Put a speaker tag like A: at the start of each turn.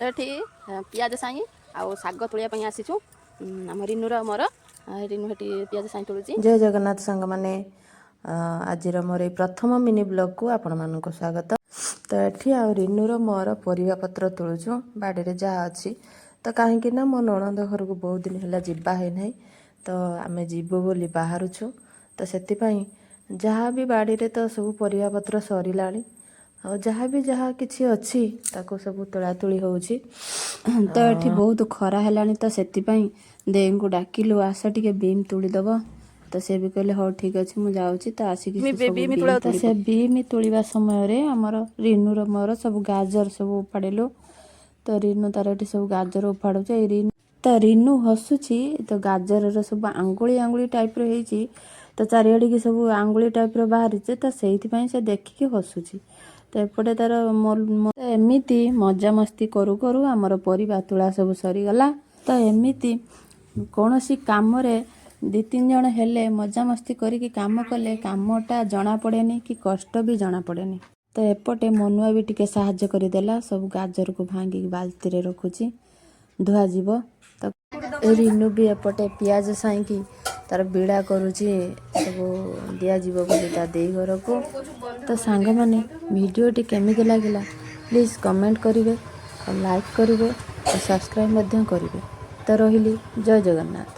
A: ତ ଏଠି ପିଆଜ ସାଇଁ ଆଉ ଶାଗ ତୋଳିବା ପାଇଁ ଆସିଛୁ। ଆମ ରିନୁର ମୋର, ରିନୁ ସେଠି ପିଆଜ ସାଇଁ ତୋଳୁଛି।
B: ଜୟ ଜଗନ୍ନାଥ ସାଙ୍ଗମାନେ। ଆଜିର ମୋର ଏଇ ପ୍ରଥମ ମିନି ବ୍ଲଗ୍କୁ ଆପଣମାନଙ୍କୁ ସ୍ୱାଗତ। ତ ଏଠି ଆଉ ରିନୁର ମୋର ପରିବା ପତ୍ର ତୋଳୁଛୁ, ବାଡ଼ିରେ ଯାହା ଅଛି। ତ କାହିଁକି ନା ମୋ ନଣନ୍ଦ ଘରକୁ ବହୁତ ଦିନ ହେଲା ଯିବା ହେଇନାହିଁ, ତ ଆମେ ଯିବୁ ବୋଲି ବାହାରୁଛୁ। ତ ସେଥିପାଇଁ ଯାହା ବି ବାଡ଼ିରେ ତ ସବୁ ପରିବା ପତ୍ର ସରିଲାଣି, ଆଉ ଯାହା ବି ଯାହା କିଛି ଅଛି ତାକୁ ସବୁ ତୋଳା ତୋଳି ହେଉଛି।
A: ତ ଏଠି ବହୁତ ଖରା ହେଲାଣି, ତ ସେଥିପାଇଁ ଦେଇଙ୍କୁ ଡାକିଲୁ, ଆସ ଟିକେ ବିମ୍ ତୁଳିଦବ। ତ ସେ ବି କହିଲେ, ହଉ ଠିକ ଅଛି, ମୁଁ ଯାଉଛି। ତ ଆସିକି ସେ ସବୁ ବିମ୍।
B: ତ ସେ ବିମି ତୋଳିବା ସମୟରେ ଆମର ରିନୁର ମୋର ସବୁ ଗାଜର ସବୁ ଉପାଡ଼ିଲୁ। ତ ରିନୁ ତାର ଏଠି ସବୁ ଗାଜର ଉପାଡୁଛି। ଏଇ ରିନୁ ତ ରିନୁ ହସୁଛି। ତ ଗାଜରର ସବୁ ଆଙ୍ଗୁଳି ଆଙ୍ଗୁଳି ଟାଇପ୍ର ହେଇଛି, ତ ଚାରିଆଡ଼ିକି ସବୁ ଆଙ୍ଗୁଳି ଟାଇପ୍ର ବାହାରିଛି, ତ ସେଇଥିପାଇଁ ସେ ଦେଖିକି ହସୁଛି। ତ ଏପଟେ ତାର ଏମିତି ମଜାମସ୍ତି କରୁ କରୁ ଆମର ପରିବା ତୋଳା ସବୁ ସରିଗଲା। ତ ଏମିତି କୌଣସି କାମରେ ଦୁଇ ତିନି ଜଣ ହେଲେ ମଜାମସ୍ତି କରିକି କାମ କଲେ କାମଟା ଜଣାପଡ଼େନି କି କଷ୍ଟ ବି ଜଣାପଡ଼େନି। ତ ଏପଟେ ମନୁଆ ବି ଟିକେ ସାହାଯ୍ୟ କରିଦେଲା। ସବୁ ଗାଜରକୁ ଭାଙ୍ଗିକି ବାଲ୍ଟିରେ ରଖୁଛି, ଧୁଆଯିବ। ତ ରିନୁ ବି ଏପଟେ ପିଆଜ ସାଇଁକି ତାର ବିଡ଼ା କରୁଛି, ସବୁ ଦିଆଯିବ ବୋଲି ତା ଦେଇ ଘରକୁ। ତ ସାଙ୍ଗମାନେ, ଭିଡ଼ିଓଟି କେମିତି ଲାଗିଲା ପ୍ଲିଜ୍ କମେଣ୍ଟ କରିବେ ଆଉ ଲାଇକ୍ କରିବେ ଆଉ ସବସ୍କ୍ରାଇବ୍ ମଧ୍ୟ କରିବେ। ତ ରହିଲି, ଜୟ ଜଗନ୍ନାଥ।